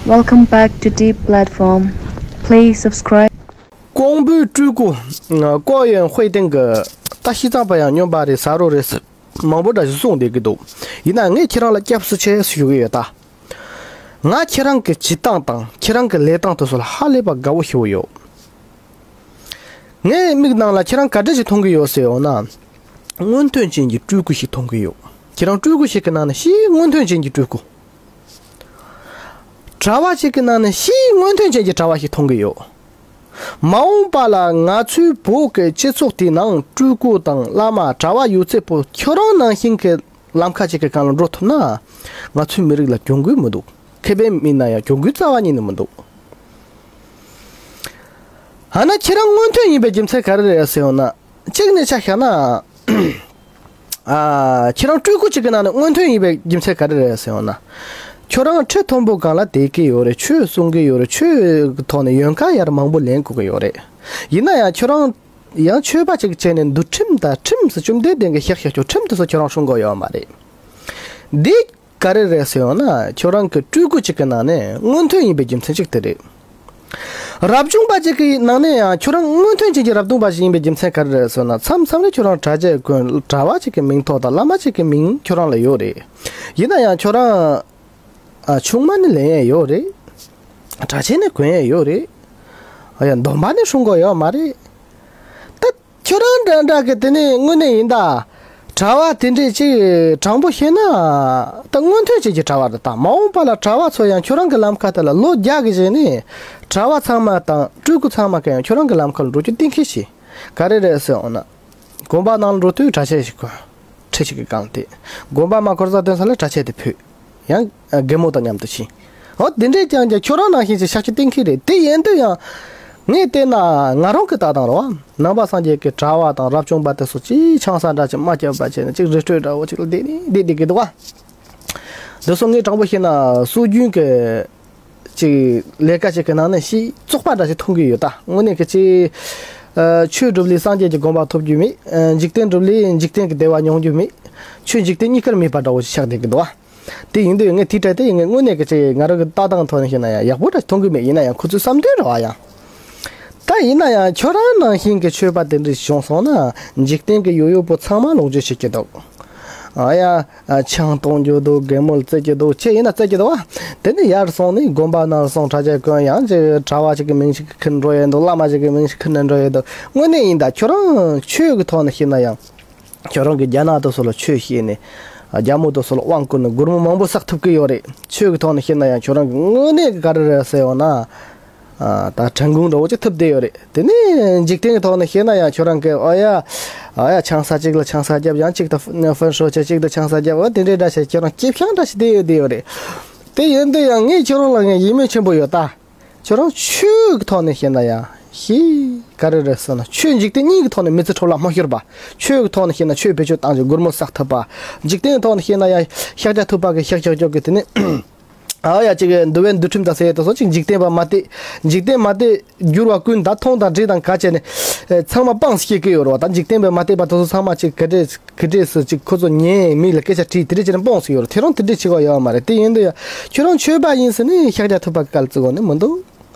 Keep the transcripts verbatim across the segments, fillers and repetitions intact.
Welcome back to Deep Platform. Please subscribe. ཀོང་པོའི་སྤྲུལ་སྐུ། ཀོ་ཡོན་ཧུའེ་ཏེང་གི་ད་ཤི་ཙང་པ་ཡང་སྨྱོན་པ་རེད། ཟ་རོ་རེད། མང་པོ་འདྲ་ཞིག་གསུངས་བསྡད་ཀྱི་འདུག་ཡིན་ན་ངས་ཁྱེད་རང་ལ་སྐྱབས་སུ་མཆི་ཞུ་གི་ཡོད་ད། ང་ཁྱེད་རང་གི་བྱེད་སྟངས་དང་ཁྱེད་རང་གི་ལས་སྟངས་དེ་ཚོ་ལ་ཧ་ལས་པ་དགའ་བོ་ཞེ་པོ་ཡོད། ངའི་མིག་ནང་ལ་ཁྱེད་རང་ག་འདྲ་ཞིག་མཐོང་གི་ཡོད་ཟེར་ཡོང་ན། སྔོན་ཐོན་ཅན་གྱི་སྤྲུལ་སྐུ་ཞིག་མཐོང་གི་ཡོད། ཁྱེད་རང་སྤྲུལ་སྐུ་ཞིག་གི་ནང་ནས་ཞེ་སྔོན་ཐོན་ཅན་གྱི་སྤྲུལ་སྐུ། གྲྭ་བ་ཞིག་གི་ནང་ནས་ཞེ་སྔོན་ཐོན་ཅན་གྱི་གྲྭ་བ་ཞིག་མཐོང་གི་ཡོད། མ་འོངས་པ་ལ་ང་ཚོའི་བོད་ཀྱི་སྤྱི་ཚོགས་དེའི་ནང་སྤྲུལ་སྐུ་དང་བླ་མ་གྲྭ་བ་ཡོད་ཚད་པོ་ཁྱོད་རང་ནང་བཞིན་གྱི་ལམ་ཁ་ཅིག་གི་སྒང་ལ་འགྲོ་ཐུབ་ན། ང་ཚོའི་མི་རིགས་ལ་གྱོང་གུད་མི་འདུག་ཁེ་ཕན་མིན་ན་ཡང་གྱོང་གུད་རྩ་བ་ཉིད་ནས་མི་འདུག་ཨ་ན་ཁྱེད་རང་སྔོན་ཐོན་ཡིན་པའི་རྒྱུ་མཚན་ག་རེ་རེད་ཟེར་ཡོང་ན། གཅིག་ནས་ཆ་བཞག་ན། ཨ། ཁྱེད་རང་སྤྲུལ་སྐུ་གཅིག་གི་ནང་ནས་སྔོན་ཐོན་ཡིན་པའི་རྒྱུ་མཚན་ག་རེ་རེད་ཟེར་ཡོང་ན། ཁྱོད་རང་ཁྲི་མཐོན་པོ་སྒང་ལ་བསྡད་ཀྱི་ཡོད་རེད། ཆོས་གསུང་གི་ཡོད་རེད། ཆོས་ཀྱི་ཐོག་ནས་ཡོན་ཁ་ཡར་མང་པོ་ལེན་དགོས་ཀྱི་ཡོད་རེད། ཡིན་ན་ཡང་ཁྱོད་རང་ཡང་ཆོས་པ་གཅིག་བྱས་ནས་འདུལ་ཁྲིམས་དང་ཁྲིམས་སུ་བཅོམ་ལྡན་འདས་ཀྱི་ཤག་ཤག་ཆོག་ཁྲིམས་དེ་ཚོ་ཁྱོད་རང་སྲུང་དགོས་ཡོད་མ་རེད། འདི་ག་རེ་རེད་ཟེར་ཡོང་ན། ཁྱོད་རང་གི་སྤྲུལ་སྐུ་གཅིག་གི་ནང་ནས་སྔོན་ཐོན་ཡིན་པའི་རྒྱུ་མཚན་གཅིག་དེ་རེད། རབ་བྱུང་པ་གཅིག་གི་ནང་ནས་ཡང་ཁྱོད་རང་སྔོན་ཐོན་ཅན་གྱི་རབ་བྱུང་པ་ཞིག་ཡིན་པའི་རྒྱུ་མཚན་ག་རེ་རེད་ཟེར་ན། མཚམས་མཚམས་རེ་ཁྱོད་རང་གྲྭ་ཆས་གོན། གྲྭ་བ་གཅིག་གི་མིང་ཐོགས་དང་བླ་མ་གཅིག་གི་མིང་ཁྱོད་རང་ལ་ཡོད་རེད། ཡིན་ན་ཡང་ཁྱོད་རང་ཨ་ཆུང་མ་ནས་ལེན་ཡས་ཡོད་རེད། གྲྭ་ཆས་ནས་གོན་ཡས་ཡོད་རེད། ཨ་ཡ་སྡོམ་པ་ནས་སྲུང་དགོས་ཡོད་མ་རེད། ད་ཁྱོད་རང་འདྲ་འདྲ་གི་དེ་ནས་དངོས་གནས་ཡིན་ད། གྲྭ་བ་དེ་འདྲས་ཅིག་དྲང་པོ་བཤད་ན། ད་སྔོན་ཐོན་ཅན་གྱི་གྲྭ་བ་རེད་ད། མ་འོངས་པ་ལ་གྲྭ་བ་ཚོ་ཡང་ཁྱོད་རང་གི་ལམ་ཁ་དེ་ལ་ལོ་བརྒྱ་གི་རྗེས་ནས། གྲྭ་བ་ཚང་མ་དང་སྤྲུལ་སྐུ་ཚང་མ་གི་ཡང་ཁྱོད་རང་གི་ལམ་ཁ་ལ་འགྲོ་རྒྱུ་གཏན་འཁེལ་བྱས། ག་རེ་རེད་ཟེར་འོང་ན། དགོན་པ་ནང་ལ་འགྲོ་དུས་གྲྭ་ཆས་ཤིག་གོན། ཁྲི་ཞིག་གི་སྒང་དེ། དགོན་པ་མ་འཁོར་ས་དོན་ས་ལ་གྲྭ་ཆས་དེ་ཕུད། ཡང་རྒན་མོ་དང་མཉམ་དུ་ཕྱིན། འོ་དེ་འདྲས་ཀྱང་ཀྱང་ཁྱོད་རང་ནང་བཞིན་གྱི་ཤག་ཆུ་གཏན་འཁེལ་རེད། དེ་ཡིན་དུས་ཡང་། ངས་བལྟས་ན་ང་རང་གི་ལྟ་སྟངས་རེད་བ། ནང་པ་སངས་རྒྱས་ཀྱི་གྲྭ་བ་དང་རབ་བྱུང་པ་དེ་ཚོ་ཅིག་ཆང་ས་འདྲ་ཅིག་མ་བརྒྱབ་པ་བྱས་ནས་ཅིག་རི་ཁྲོད་འདྲ་བོ་ཅིག་ལ་བསྡད་ནས་བསྡད་བསྡད་ཀྱི་འདུག་བ། འདི་ཚོ་ངས་དྲང་པོ་བཤད་ན་སྲོལ་རྒྱུན་གྱི་ཅིག་ལས་ཀ་ཅིག་གི་ནང་ནས་ཞིག་བཙོག་པ་འདྲ་ཞིག་མཐོང་གི་ཡོད་ད། དངོས་གནས་ཀྱི་ཅིག་ཨ། ཆོས་སྒྲུབ་ལས་སངས་རྒྱས་ཀྱི་དགོངས་པ་ཐོབ་རྒྱུ་མེད། ཨ། འཇིག་རྟེན་སྒྲུབ་ལས་འཇིག་རྟེན་གྱི་བདེ་བ་མྱོང་རྒྱུ་མེད། ཆོས་འཇིག་རྟེན་གཉིས་ཀར་མེད་པ་འདྲ་བོ་ཞིག་ཆགས་བསྡད་ཀྱི་འདུག་བ། དེ་ཡིན་དུས་ངས་དེ་སྤྲད་དེ་ངས་དངོས་གནས་ཀྱི་ཅིག་ང་རང་གི་ལྟ་སྟངས་ཐོག་ནས་བཤད་ན་ཡང་ཡག་པོ་འདྲ་ཞིག་མཐོང་གི་མེད། ཡིན་ན་ཡང་ཁོ་ཚོའི་བསམ་དོན་རེད་བ་ཡང་། ད་ཡིན་ན་ཡང་ཁྱོད་རང་ནང་བཞིན་གྱི་ཆོས་པ་དེ་འདྲ་བྱུང་སོང་ན་འཇིག་རྟེན་གྱི་ཡོད་ཡོད་པོ་ཚང་མ་ལོངས་སྤྱོད་བྱེད་ཀྱི་འདུག་ཨ་ཡ། ཨ། ཆང་གཏོང་རྒྱུ་འདུག་རྒན་མོ་ལ་རྩེད་ཀྱི་འདུག་ཆེ་ཡིན་ན་རྩེད་ཀྱི་འདུག་བ། དེ་ནས་ཡར་སོང་ནས་དགོན་པ་ནང་སོང་གྲྭ་ཆས་གོན། ཡང་ཅིག་གྲྭ་བ་ཅིག་གི་མིང་ཞིག་ཁུར་འགྲོ་ཡས་འདུག་བླ་མ་ཅིག་གི་མིང་ཞིག་ཁུར་ནས་འགྲོ་ཡས་འདུག་དངོས་གནས་ཡིན་ད་ཁྱོད་རང་ཆོས་ཀྱི་ཐོག་ནས་བཤད་ན་ཡང་། ཁྱོད་རང་གི་རྒྱ་ནག་དེ་ཚོ་ལ་ཆོས་བཤད་ནས། རྒྱ་མོ་དེ་ཚོ་ལ་དབང་བསྐུར་ནས་སྒོར་མོ་མང་པོ་བསགས་ཐུབ་ཀྱི་ཡོད་རེད། ཆོས་ཀྱི་ཐོག་ནས་བཤད་ན་ཡང་ཁྱོད་རང་གི་དངོས་གནས་ཀྱི་ག་རེ་རེད་ཟེར་ཡོང་ན། ཨ། ད་ཁྲན་གུང་འདྲ་བོ་ཅིག་ཐུབ་བསྡད་ཡོད་རེད། དེ་ནས་འཇིག་རྟེན་གྱི་ཐོག་ནས་བཤད་ན་ཡང་ཁྱོད་རང་གི་ཨོ་ཡ། ཨོ་ཡ་ཆང་ས་གཅིག་ལ་ཆང་ས་བརྒྱབ། ཡང་གཅིག་ཏུ་ཧྥན་ཧྥན་ཧྲོ་ཆ་གཅིག་ཏུ་ཆང་ས་བརྒྱབ། འོ་དེ་འདྲའི་འདྲ་བྱས་ཁྱོད་རང་སྐྱིད་ཤང་འདྲ་ཞིག་བསྡད་ཡོད་བསྡད་ཡོད་རེད། དེ་ཡིན་དུས་ཡང་ངས་ཁྱོད་རང་ལ་ངས་ཡིད་སྨོན་ཆེན་པོ་ཡོད་ད། ཁྱོད་རང་ཆོས་ཀྱི་ཐོག་ནས་བཤད་ན་ཡང་ཞེ་ག་རེ་རེད་ཟེར་ན། ཆོས་འཇིག་རྟེན་གཉིས་ཀྱི་ཐོག་ནས་མི་ཚེ་འཕྲོ་བརླག་མ་ཤོར་བ། ཆོས་ཀྱི་ཐོག་ནས་བཤད་ན་ཆོས་བེད་སྤྱོད་བཏང་རྒྱུ་སྒོར་མོ་བསགས་ཐུབ་པ། འཇིག་རྟེན་གྱི་ཐོག་ནས་བཤད་ན་ཡང་ཤཱཀྱ་ཐུབ་པ་གི་ཤཱཀྱ་ཤཱཀྱ་གི་དེ་ནས། ཨ་ཡ་ཅིག་འདུལ་བའི་འདུལ་ཁྲིམས་དང་ཟེར་ཡས་དེ་ཚོ་ཅིག་འཇིག་རྟེན་པ་མ་དད། འཇིག་རྟེན་མ་དད་འགྱུར་བ་ཀུན་ད་མཐོང་དང་འདྲིས་དང་ག་བྱས་ནས། ཨེ། ཚང་མ་སྤངས་སེ་སྐྱེ་གི་ཡོད་རེད་བ། ད་འཇིག་རྟེན་པ་མ་དད་པ་དེ་ཚོ་ཚང་མ་ཅིག་ག་འདྲས་ག་འདྲས་སུ་ཅིག་ཁོ་ཚོ་ཉན་མི་ལ་སྐད་ཆ་དྲིས་དེ་འདྲས་བྱས་ནས་སྤངས་སེ་ཡོད་རེད། དེ་རང་དེ་འདྲས་བྱེད་དགོས་ཡོད་མ་རེད། དེ་ཡིན་དུས་ཡང་ཁྱོད་རང་ཆོས་པ་ཡིན་ཟེར་ནས་ཤཱཀྱ་ཐུབ་པ་གི་སྐལ་བརྩི་དགོས་ནི་མི་འདུག་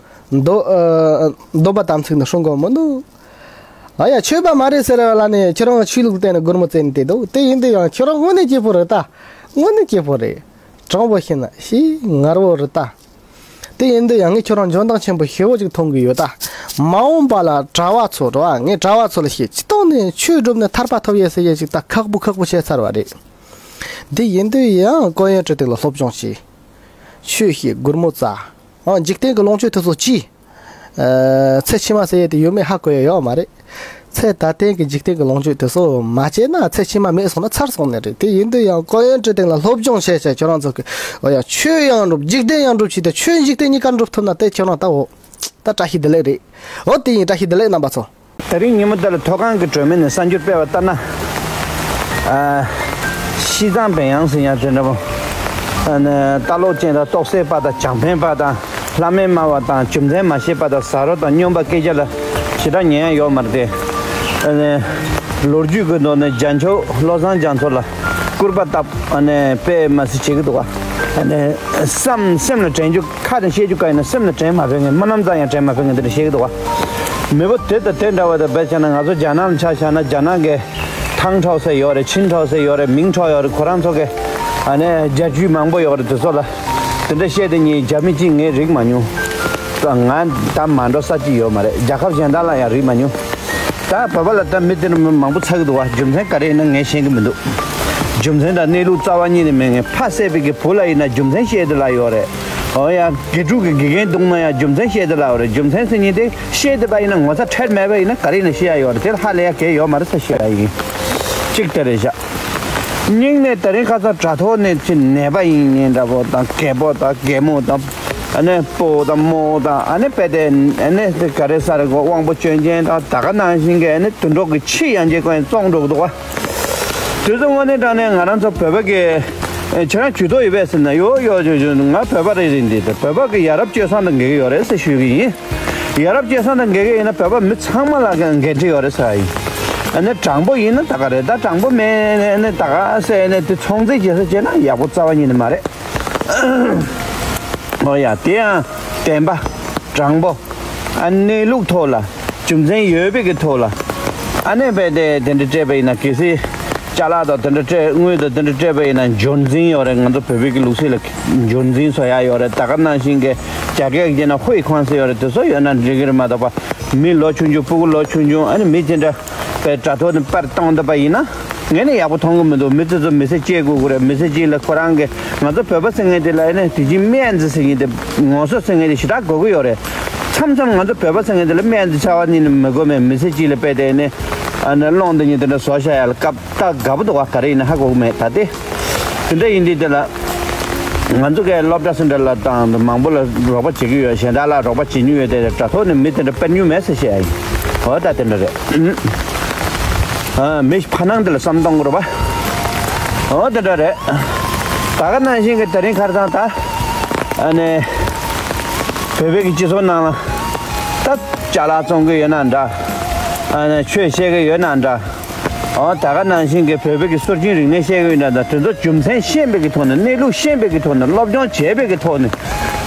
འདོ། ཨ། འདོན་པ་དམ་ཚིག་ནི་སྲུང་དགོས་མི་འདུག་ཨ་ཡ་ཆོས་པ་མ་རེད་ཟེར་བ་ལ་ནི་ཁྱོད་རང་ཆོས་ལུགས་བསྟན་ནས་སྒོར་མོ་བཙལ་ནས་བསྡད་འདུག་དེ་ཡིན་དུས་ཡང་ཁྱོད་རང་དངོས་གནས་སྐྱིད་པོ་རེད་ད། དངོས་གནས་སྐྱིད་པོ་རེད། དྲང་པོ་བཤད་ན་ཞེ་ངར་བོ་རེད་ད། དེ་ཡིན་དུས་ཡང་ངས་ཁྱོད་རང་འཇོན་ཐང་ཆེན་པོ་ཞེ་བོ་ཅིག་མཐོང་གི་ཡོད་ད། མ་འོངས་པ་ལ་གྲྭ་བ་ཚོ་རེད་བ། ངས་གྲྭ་བ་ཚོ་ལ་བཤད། སྤྱིར་བཏང་ནས་ཆོས་སྒྲུབ་ནས་ཐར་པ་ཐོབ་ཡས་ཟེར་ཡས་ཅིག་ད་ཁག་པོ་ཁག་པོ་བྱས་ཚར་བ་རེད། དེ་ཡིན་དུས་ཡང་ཀོ་ཡོན་ཁྲི་སྟེང་ལ་སློབ་སྦྱོང་བྱས། ཆོས་བཤད། སྒོར་མོ་བཙལ། ཨ། འཇིག་རྟེན་གྱི་ལོངས་སྤྱོད་དེ་ཚོ་ཅི། ཨ། ཚེ་ཕྱི་མ་ཟེར་ཡས་དེ་ཡོད་མེད་ཧ་གོ་ཡས་ཡོད་མ་རེད། ཚེ་ད་ལྟའི་གི་འཇིག་རྟེན་གྱི་ལོངས་སྤྱོད་དེ་ཚོ་མ་སྤྱད་ན་ཚེ་ཕྱི་མ་མེད་སོང་ན་ཚར་སོང་ནི་རེད། དེ་ཡིན་དུས་ཡང་ཀོ་ཡོན་ཁྲི་སྟེང་ལ་སློབ་སྦྱོང་བྱས་བྱས་ཁྱོད་རང་ཚོ་གི། ཨོ་ཡ། ཆོས་ཡང་སྒྲུབ། འཇིག་རྟེན་ཡང་སྒྲུབ་བྱས་ཏེ། ཆོས་འཇིག་རྟེན་གཉིས་ཀ་འགྲུབ་ཐུབ་ན་དེ་ཁྱོད་རང་ད་འོ། ད་བཀྲ་ཤིས་བདེ་ལེགས་རེད། འོ་དེ་ཡིན། བཀྲ་ཤིས་བདེ་ལེགས་རྣམ་པ་ཚོ། དེ་རིང་ཉིན་མོ་འདི་ལ་མཐོ་སྒང་གི་གྲོས་མོལ་ནས་གསར་འགྱུར་སྤེལ་བ་ལྟར་ན། ཨ། ཤི་ཙང་བན་ཡང་ཟེར་ཡ་དེ་འདྲ་པོ། ཨ་ནི་ལྟ་ལོག་ཅན་དང་རྟོགས་སད་པ་དང་བྱང་འཕེན་པ་དང་ལྷ་མེད་སྨྲ་བ་དང་རྒྱུ་མཚན་མ་ཤེས་པ་དང་ཟ་རོ་དང་སྨྱོན་པ་སྐད་ཆ་ལ་ཞེ་དྲག་ཉན་ཡ་ཡོད་མ་རེད་དེ། ཨ་ནི་ལོ་རྒྱུས་ཀྱི་ཐོག་ནས་རྒྱལ་མཆོག་བློ་བཟང་རྒྱ་མཚོ་ལ་སྐུར་པ་བཏབ། ཨ་ནི་དཔེ་མ་སྲིད་བྱེད་ཀྱི་འདུག་ག་ཨ་ནི་བསམ་སེམས་ལ་དྲན་རྒྱུ་ཁ་ནས་བཤད་རྒྱུ་གང་ཡིན་ན་སེམས་ལ་དྲན་མ་ཕོད་མཁན། སྨོན་ལམ་ཙམ་ཡང་དྲན་མ་ཕོད་མཁན་དེ་འདྲ་བཤད་ཀྱི་འདུག་བ། མི་བོ་དེ་དང་དེ་འདྲ་བ་དང་བེད་སྤྱད་ན། ང་ཚོ་རྒྱ་ནག་ལ་ཆ་བཞག་ན་རྒྱ་ནག་གི་ཐང་ཁྲའོ་ཟེར་ཡོད་རེད། ཆིན་ཁྲའོ་ཟེར་ཡོད་རེད། མིང་ཁྲའོ་ཡོད་རེད། ཁོ་རང་ཚོ་གི་ཨ་ནི་རྒྱལ་རྒྱུད་མང་པོ་ཡོད་རེད། དེ་ཚོ་ལ་དེ་འདྲ་བཤད་དེ་ཉིད་རྒྱ་མི་གཅིག་ངས་རིག་མ་མྱོང་། ང་ད་མ་འགྲོ་ས་གཅིག་ཡོད་མ་རེད། རྒྱལ་ཁབ་གཞན་དག་ལ་ཡང་རིག་མ་མྱོང་། ད་བོད་པ་ལ་ད་མི་དེ་འདྲ་མང་པོ་ཚ་གི་འདུག་བ། རྒྱུ་མཚན་ག་རེ་ཡིན་ན་ངས་ཤེས་ཀྱི་མི་འདུག། རྒྱུ་མཚན་དང་གནས་ལུགས་རྩ་བ་ཉིད་ནས་མེད་མཁན། ཕ་བསད་པའི་གི་བུ་ལ་ཡིན་ན་རྒྱུ་མཚན་བཤད་དེ་ལ་ཡོད་རེད། འོ་ཡ། དགེ་ཕྲུག་གི་དགེ་རྒན་བརྡུངས་ན་ཡང་རྒྱུ་མཚན་བཤད་དེ་ལ་ཡོད་རེད། རྒྱུ་མཚན་ཟེར་མཁན་དེ་བཤད་དེ་པ་ཡིན་ན་ངོ་ཚ་ཁྲེལ་མེད་པ་ཡིན་ན་ག་རེ་ཡིན་ན་བཤད་ཡ་ཡོད་རེད། དེ་ལ་ཧ་ལས་ཡ་གལ་ཡོད་མ་རེད་ས་བཤད་ཡ་ཡིན། གཅིག་དེ་རེད་བཞག། སྙིང་ནས་དེ་རིང་ཁ་སང་དྲ་ཐོག་ནས་ཅི་ནད་པ་ཡིན་ངན་འདྲ་པོ་དང་རྒད་པོ་དང་རྒད་མོ་དང་། ཨ་ནི་སྤོ་དང་རྨོ་དང་། ཨ་ནི་དཔེ་དེ་ཨ་ནི་དེ་ག་རེ་ས་རེ་གོ། དབང་པོ་སྐྱོན་ཅན་དང་ད་ག་ནང་བཞིན་གྱི་ཨ་ནི་དུད་འགྲོ་གི་ཁྱི་ཡན་ཆད་ཀྱང་བཙོང་འགྲོ་གི་འདུག་བ། དུས་ཚོད་དངོས་གནས་དྲང་གནས་ང་རང་ཚོ་བོད་པ་གི་ཁྱེད་རང་ཇུས་གཏོགས་ཡོད་པས་ཟེར་ན། ཡོད་ཡོད་ཡོད་ཡོད། ང་བོད་པ་རེད། རེད་འདི་དེ་བོད་པ་གི་ཡ་རབས་སྤྱོད་བཟང་དང་འགལ་གྱི་ཡོད་རེད་ཟེར་ཞུ་གི་ཡིན། ཡ་རབས་སྤྱོད་བཟང་དང་འགལ་གྱི་ཡིན་ན་བོད་པ་མི་ཚང་མ་ལ་འགན་འཁྲི་ཡོད་རེད་ཟེར་ཡིན། ཨ་ནི་དྲང་པོ་ཡིན་ན་ད་ག་རེད། ད་དྲང་པོ་མེད་ནས་ད་ག་ཟེར་ནས་དེ་ཚོང་རྫས་བྱེད་ས་བྱས་ན་ཡག་པོ་རྩ་བ་ཉིད་ནས་མ་རེད། ཨོ་ཡ། དེ་ཡང་བདེན་པ། དྲང་པོ། ཨ་གནས་ལུགས་ཐོག་ལ་རྒྱུ་མཚན་ཡོད་པའི་གི་ཐོག་ལ་ཨ་ནི་བས་དེ་དེ་འདྲ་སྤྲད་པ་ཡིན་ན། གལ་སྲིད་ཅ་ལག་དང་དེ་འདྲ་སྤྲད། དངུལ་དང་དེ་འདྲ་སྤྲད་པ་ཡིན་ན་འབྱོར་འཛིན་ཡོད་རེད། ང་ཚོ་བོད་པའི་གི་ལུགས་སྲོལ་ལ་འབྱོར་འཛིན་བཟོ་ཡ་ཡོད་རེད། ད་ག་ནང་བཞིན་གི་རྒྱ་སྐད་ཀྱི་ན་ཧུའེ་ཁང་ཟེར་ཡོད་རེད། དེ་ཚོ་ཡོད་ན་འགྲིག་གི་རེད་མ་གཏོགས་པ། མི་ལོ་ཆུང་ཆུང་། སྤུ་གུ་ལོ་ཆུང་ཆུང་། ཨ་ནི་མི་དེ་འདྲ་པའི་དྲ་ཐོག་ནས་པར་བཏང་བསྡད་པ་ཡིན་ན་ངས་ནི་ཡག་པོ་མཐོང་གི་མི་འདུག། མི་དེ་ཚོ་མི་ཚེ་སྐྱེལ་དགོས་ཀྱི་རེད། མི་ཚེ་གཅིག་ལ་ཁོ་རང་གི་ང་ཚོ་བོད་པ་ཟེར་མཁན་དེ་ལ་ཨ་ནི་དེ་བཞིན་སྨན་རྩིས་ཟེར་མཁན་དེ། ངོ་སོ་ཟེར་མཁན་དེ་ཞེ་དྲག་དགོས་ཀྱི་ཡོད་རེད། མཚམས་མཚམས་ང་ཚོ་བོད་པ་ཟེར་མཁན་དེ་ལ་སྨན་རྩིས་ཚ་བ་ཉིད་ནས་མི་དགོས་མེད། མི་ཚེ་གཅིག་ལ་དཔེ་དེ་ནི་ཨ་ནི་སློང་དེ་ཉིད་དེ་འདྲ་བཟོ་བྱ་ཡ་ལ་སྐབས་ད་དགའ་པོ་འདུག་བ། ག་རེ་ཡིན་ན་ཧ་གོ་གི་མེད་ད་དེ། དེ་འདྲ་ཡིན་དུས་དེ་ལ་ང་ཚོ་གའི་སློབ་གྲྭ་སུ་འདྲ་ལ་དང་མང་པོ་ལ་རོགས་པ་བྱེད་ཀྱི་ཡོད། གཞན་དག་ལ་རོགས་པ་བྱེད་མྱོང་ཡོད་དེ། དྲ་ཐོག་ནས་མི་དེ་འདྲ་སྤེལ་མྱོང་མེད་ཟེར་བཤད་ཡ་ཡིན། འོ་ད་དེ་འདྲ་རེད། ཨ་མི་ཕ་ནང་དེ་ལ་བསམ་གཏོང་དགོས་རེད་པ། འོ་དེ་འདྲ་རེད། ད་ག་ནང་བཞིན་གྱི་དེ་རིང་ཁར་སང་ད་ཨ་ནི་བོད་པའི་གི་སྤྱི་ཚོགས་ནང་ལ་ད་ཅ་ལག་བཙོང་གི་ཡོད་ན་འདྲ། ཨ་ནི་ཆོས་བཤད་གི་ཡོད་ན་འདྲ། ཨོ་ད་ག་ནང་བཞིན་གྱི་བོད་པའི་གི་སྲོལ་རྒྱུན་རིག་གནས་བཤད་གི་ཡོད་ན་འདྲ། དེ་ཚོ་རྒྱུ་མཚན་ཤེས་པའི་གི་ཐོག་ནས། གནས་ལུགས་ཤེས་པའི་གི་ཐོག་ནས། སློབ་སྦྱོང་བྱས་པའི་གི་ཐོག་ནས།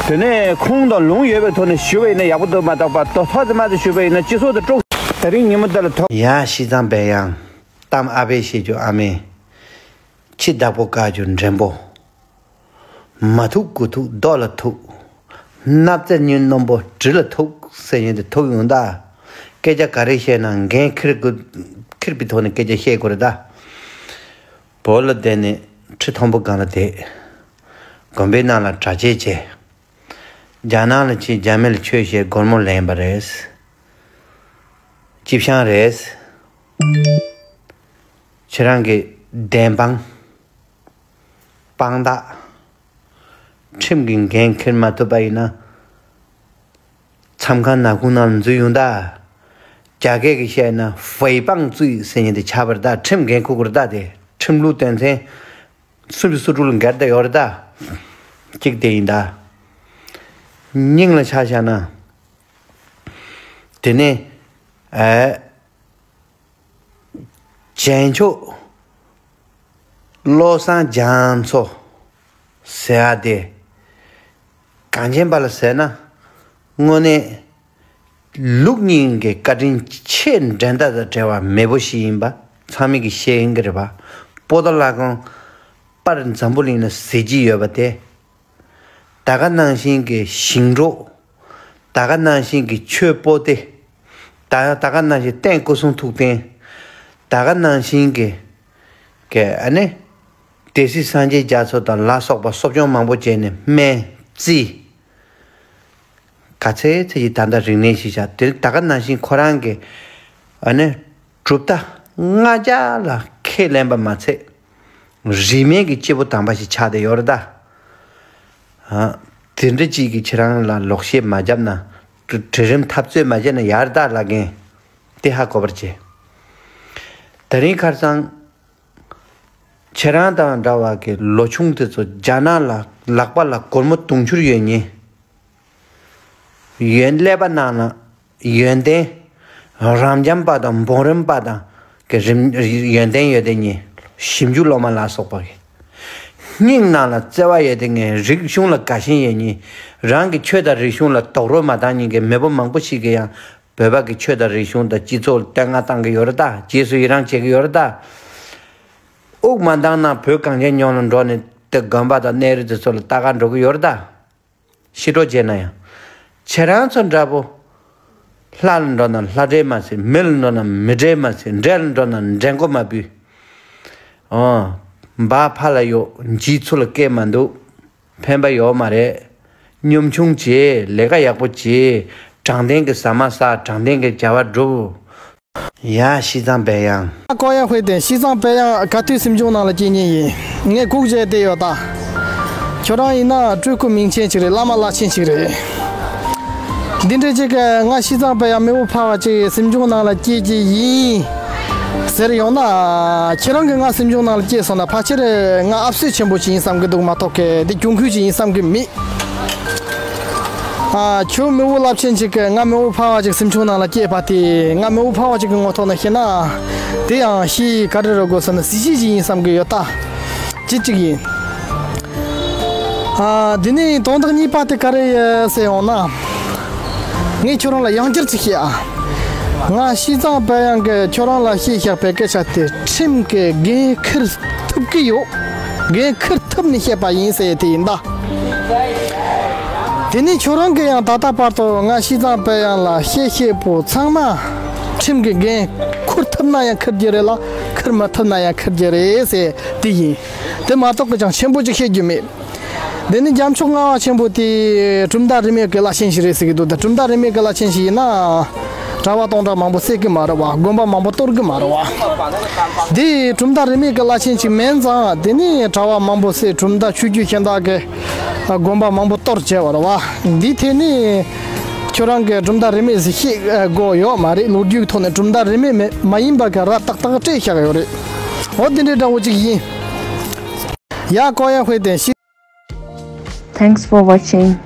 དེ་ནས་ཁུངས་དང་ལུང་ཡོད་པའི་ཐོག་ནས་ཞུ་བ་ཡིན་ན་ཡག་པོ་འདུག་མ་གཏོགས་པ། དོ་ཐོག་དེ་མ་དེ་ཞུ་བ་ཡིན་ན་སྤྱི་ཚོགས་དེ་དཀྲུག། དེ་རིང་ཉིན་མོ་འདི་ལ་ཐོག། ཡ་ཤི་ཙང་བས་ཡང་གཏམ་ཨ་ཕས་བཤད་རྒྱུ་ཨ་མས། ཁྱི་བདག་པོ་བཀའ་རྒྱུ་འདྲེན་པོ། མ་ཐུག་དགུ་ཐུག་རྡོ་ལ་ཐུག། སྣབས་རྩེ་ཉུལ་སྣུམ་པོ་གྲི་ལ་ཐུག་ཟེར་མཁན་དེ་ཐུག་ཡོང་ད། སྐད་ཆ་ག་རེ་བཤད་ན་འགན་འཁྱེར་དགོས། འཁྱེར་པའི་ཐོག་ནས་སྐད་ཆ་བཤད་དགོས་རེད་ད། བོད་ལ་བསྡད་ནས་ཁྲི་མཐོན་པོ་སྒང་ལ་བསྡད། དགོན་པའི་ནང་ལ་གྲྭ་ཆས་བྱས། རྒྱ་ནག་ལ་ཕྱིན། རྒྱ་མི་ལ་ཆོས་བཤད། སྒོར་མོ་ལེན་པ་རེད། སྐྱིད་ཤང་རེད། ཁྱེད་རང་གི་བདེན་དཔང་། དཔང་རྟགས། ཁྲིམས་ཀྱི་འགན་འཁྱེར་མ་ཐུབ་པ་ཡིན་ན། མཚམས་ཁང་ནག་ཁུང་ནང་ལ་འཛུལ་ཡོང་ད། རྒྱ་སྐད་ཀྱིས་བཤད་ན་ཝེ་པང་ཙུའི་ཟེར་མཁན་དེ་ཆགས་པ་རེད་ད། ཁྲིམས་འགན་འཁུར་དགོས་རེད་ད། དེ་ཁྲིམས་ལུགས་དོན་ཚན་སུམ་ཅུ་སོ་དྲུག་ལ་འགལ་ཟླ་ཡོད་རེད་ད། གཅིག་དེ་ཡིན་ད། སྙིང་ལ་ཆ་བཞག་ན། དེ་ནས་ཨེ། བྱང་ཕྱོགས་བློ་བཟང་རྒྱ་མཚོ་ཟེར་ཡ་དེ་གངས་ཅན་པ་ལ་ཟེར་ན་དངོས་གནས་ལུགས་གཉིས་ཀྱི་བཀའ་དྲིན་ཆེ་འགྲན་ཟླ་དང་བྲལ་བ་མེད་པོ་ཞིག་ཡིན་པ་ཚང་མས་ཀྱི་ཤེས་ཡིན་གྱི་རེད་པ། པོ་ཏཱ་ལ་ཁང་པར་འཛམ་བུ་གླིང་ལ་གཟི་བརྗིད་ཡོད་པ་དེ། ད་ག་ནང་བཞིན་གྱི་ཞིང་འབྲོག། ད་ག་ནང་བཞིན་གྱི་ཆོས་པོ་ཏི། ད་ད་ག་ནང་བཞིན་རྟེན་སྐུ་གསུང་ཐུགས་རྟེན། ད་ག་ནང་བཞིན་གྱི་གི་ཨ་ནི་སྡེ་སྲིད་སངས་རྒྱས་རྒྱ་མཚོ་དང་ལ་སོགས་པ་གསོ་སྐྱོང་མང་པོ་བྱས་ནས་སྨན་རྩིས། ག་ཚད་ཚད་ཀྱི་ད་ལྟ་རིག་གནས་ཤིག་བྱ། དེ་ད་ག་ནང་བཞིན་ཁོ་རང་གི་ཨ་ནི་གྲུབ་མཐའ་ལྔ་བརྒྱ་ལ་ཁས་ལེན་པ་མ་ཚད། རིས་མེད་ཀྱི་སྐྱེས་བུ་དམ་པ་ཞིག་ཆགས་བསྡད་ཡོད་རེད་ད། ཨ། དེ་འདྲ་ཅིག་གིས་ཁྱེད་རང་ལ་ལོག་བཤད་མ་བརྒྱབ་ན། གྲི་གྲི་རིམ་འཐབ་རྩོད་མ་བྱས་ན་ཡག་རེད་ད་ལབ་མཁན་དེ་ཧ་གོ་བར་བྱེད། དེ་རིང་ཁར་སང་ཁྱེད་རང་དང་འདྲ་བ་གི་ལོ་ཆུང་དེ་ཚོ་རྒྱ་ནག་ལ་ལག་པ་ལ་སྒོར་མོ་དུང་ཕྱུར་ཡོད་མཁན། ཡོན་ཀླད་པ་ནང་ན་ཡོན་ཏན། རབ་འབྱམས་པ་དང་འབུམ་རམས་པ་དང་གི་རིམ་ཡོན་ཏན་ཡོད་དེ་ཉིད་ཞིབ་འཇུག་སློབ་མ་ལ་སོགས་པ་གི་ སྙིང་ནང་ལ་བརྩེ་བ་ཡོད་དེ་ངས་རིག་གཞུང་ལ་དགའ་ཞེན་ཡོད་མཁན། རང་གི་ཆོས་དང་རིག་གཞུང་ལ་རྡོག་རོལ་མ་བཏང་མཁན་གྱི་མེས་པོ་མང་པོ་ཞིག་གིས་ཡང་བོད་པ་གི་ཆོས་དང་རིག་གཞུང་དང་སྤྱི་ཚོགས་ལ་བསྟོད་བསྔགས་བཏང་གི་ཡོད་རེད་ད། རྗེས་སུ་ཡི་རང་བྱེད་ཀྱི་ཡོད་རེད་ད། དབུགས་མ་འདང་ན་བོད་གངས་ཅན་ལྗོངས་ལ་འགྲོ་ནས་དེ་དགོན་པ་དང་གནས་རི་དེ་ཚོ་ལ་ལྟ་ག་འགྲོ་གི་ཡོད་རེད་ད། ཤི་འགྲོ་བྱས་ན་ཡང་། ཁྱེད་རང་ཚོ་འདྲ་པོ། ལྷ་ལ་འགྲོ་ན་ལྷ་འདྲེ་མ་ཟེར། མི་ལ་འགྲོ་ན་མི་འདྲེ་མ་ཟེར། འདྲེ་ལ་འགྲོ་ན་འདྲེ་མགོ་མ་འབུད། ཨོ། འབའ་ཕ་ལ་ཡོད། འཇིགས་ཚུལ་ལ་སྐད་མ་འདུག། ཕན་པ་ཡོད་མ་རེད། གཉོམ་ཆུང་བྱེད། ལས་ཀ་ཡག་པོ་བྱེད། དྲང་བདེན་གྱི་ཟ་མ་ཟ། དྲང་བདེན་གྱི་བྱ་བ་སྒྲུབ། ཡ་ཤིས་ཙང་པེ་ཡང་། ཀོ་ཡ་ཧུའེ་ཏེ་ཤིས་ཙང་པེ་ཡང་ག་དུས་སེམས་ཆུང་ནང་ལ་སྐྱེས་ཉེན་ཡིན། ངས་སྒུག་བྱས་བསྡད་ཡོད་ད། ཁྱོད་རང་ཡིན་ན་སྤྲུལ་སྐུ་མིང་ཆེན་ཞིག་རེད། བླ་མ་བླ་ཆེན་ཞིག་རེད། འདི་འདྲ་ཅིག་གི་ང་ཤིས་ཙང་པེ་ཡང་མི་བོ་ཕལ་བ་ཅིག་སེམས་ཆུང་ནང་ལ་སྐྱེས་ཀྱི་ཡིན་ཟེར་ཡོང་ན། ཁྱེད་རང་གིས་ང་སེམས་ཆུང་ནང་ལ་སྐྱེས་སོང་ན་ཕལ་ཆེར་ང་ཨབ་སོས་ཆེན་པོ་ཅིག་ཡིན་བསམ་གྱི་འདུག་མ་གཏོགས་གི་འདི་གྱོང་གུད་ཅིག་ཡིན་བསམ་གྱི་མེད། ཨ། ཁྱོད་མི་བོ་རླབས་ཆེན་ཅིག་གིས་ང་མི་བོ་ཕལ་བ་ཅིག་སེམས་ཆུང་ནང་ལ་སྐྱེས་པ་དེ། ང་མི་བོ་ཕལ་བ་ཅིག་གི་ངོ་ཐོག་ནས་བཤད་ན། དེ་ཡང་ཤི་ག་རེ་རེད་དགོས་ཟེར་ན་གཟི་བརྗིད་ཅིག་ཡིན་བསམ་གྱི་ཡོད་ད། ཅི་ཅིག་ཡིན། ཨ། དེ་ནས་དོན་དག་གཉིས་པ་དེ་ག་རེ་ཡིན་ཟེར་ཡོང་ན། ངས་ཁྱོད་རང་ལ་ཡང་བསྐྱར་ཅིག་བཤད་ཨ། ང་ཤིས་ཙང་པེ་ཡང་གིས་ཁྱོད་རང་ལ་བཤད་བཞག་པའི་སྐད་ཆ་དེ་ཁྲིམས་ཀྱི་འགན་འཁུར་ཐུབ་ཀྱི་ཡོད། འགན་འཁུར་ཐུབ་ནས་བཤད་པ་ཡིན་ཟེར་དེ་ཡིན་ད། དེ་ནས་ཁྱོད་རང་གིས་ཡང་ད་ལྟ་བར་དུ་ང་ཤིས་ཙང་པེ་ཡང་ལ་བཤད་བཤད་པོ་ཚང་མ་ཁྲིམས་ཀྱི་འགན་འཁུར་ཐུབ་ན་ཡང་འཁུར་རྒྱུ་རེད་ལ། འཁུར་མ་ཐུབ་ན་ཡང་འཁུར་རྒྱུ་རེད་ཟེར་དེ་ཡིན། དེ་མ་གཏོགས་ཀྱི་ཅང་ཆེན་པོ་ཅིག་བཤད་རྒྱུ་མེད། དེ་ནི་རྒྱལ་མཆོག་ལྔ་པ་ཆེན་པོ་དེ་གྲུབ་མཐའ་རིས་མེད་ཀྱི་བླ་ཆེན་ཞིག་རེད་ཟེར་གྱི་འདུག་ད་གྲུབ་མཐའ་རིས་མེད་ཀྱི་བླ་ཆེན་ཞིག་ཡིན་ན། གྲྭ་པ་སྟོང་ཕྲག་མང་པོ་བསད་ཀྱི་མ་རེད་བ། དགོན་པ་མང་པོ་གཏོར་གྱི་མ་རེད་བ། དེ་གྲུབ་མཐའ་རིས་མེད་ཀྱི་བླ་ཆེན་ཞིག་མིན་ཙང་དེ་ནི་གྲྭ་པ་མང་པོ་བསད། གྲུབ་མཐའ་ཆོས་བརྒྱུད་གཞན་དག་གི་དགོན་པ་མང་པོ་གཏོར་བྱས་པ་རེད་བ། འདི་ཐད་ནས་ཁྱོད་རང་གིས་གྲུབ་མཐའ་རིས་མེད་ཟེར་བཤད་དགོས་ཡོད་མ་རེད། ལོ་རྒྱུས་ཐོག་ནས་གྲུབ་མཐའ་རིས་མེད་མེད་མ་ཡིན་པ་གི་ར་ཏག་ཏག་སྤྲད་བཞག་ཡོད་རེད། འོ་དེ་འདྲའི་འདྲ་བོ་ཅིག་ཡིན། ཡ་ཀོ་ཡ་ཧུའེ་ཏེ་ཤི། Thanks for watching.